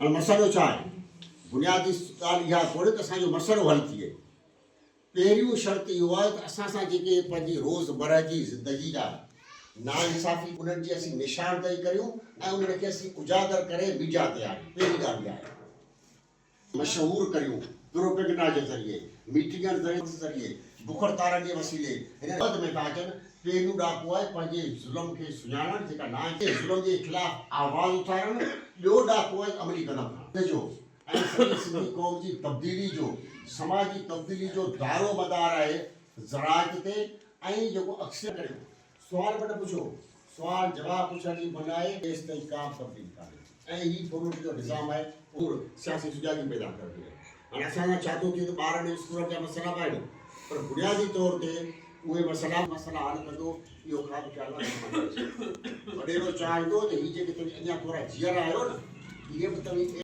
هاڻي مسئلو ڇا آهي؟ بنيادي ڳالهه اها ڪونهي ته اسان جو مسئلو حل ٿئي. پهريون شرط اهو آهي ته اسان سان جيڪي پنهنجي روز مرهه جي زندگي جا ناانصافي انهن جي اسين نشاندهي ڪريون ۽ انهن کي اسين اجاگر ڪري ميڊيا تي آڻيون. پهرين ڳالهه اها آهي. مشهور ڪريون، پروپيگنڊا جي ذريعي، ميٽنگن ذريعي، بک هڙتالن جي وسيلي هن وقت ۾ ٿا اچن، پهريون ڏاڪو آهي پنهنجي ظلم کي سڃاڻڻ جيڪا ناانصافي ظلم جي خلاف آواز اٿارڻ، ٻيو ڏاڪو آهي عملي قدم کڻڻ جو ۽ سڄي سنڌي قوم جي تبديلي جو سماجي تبديلي جو دارو مدار آهي زراعت تي ۽ جيڪو اڪثر ڪريو سوال به نه پڇو، سوال جواب پڇڻ جي منع آهي، ايستائين ڪا به تبديلي ڪانهي ۽ هي ڦرلٽ جو نظام آهي اهو سياسي سجاڳي پيدا ڪرڻي آهي. هاڻي اسان سان ڇا ٿو ٿئي ته ٻارن ۽ اسڪولن جا مسئلا به آهن پر بنيادي طور تي اهي مسئلا مسئلا حل ڪندو اهو خواب خيال نه ڪري سگهندو. وڏيرو چاهيندو ته هي جيڪي توهين اڃا ٿورا جيئرا آهيو نه اهي به توهين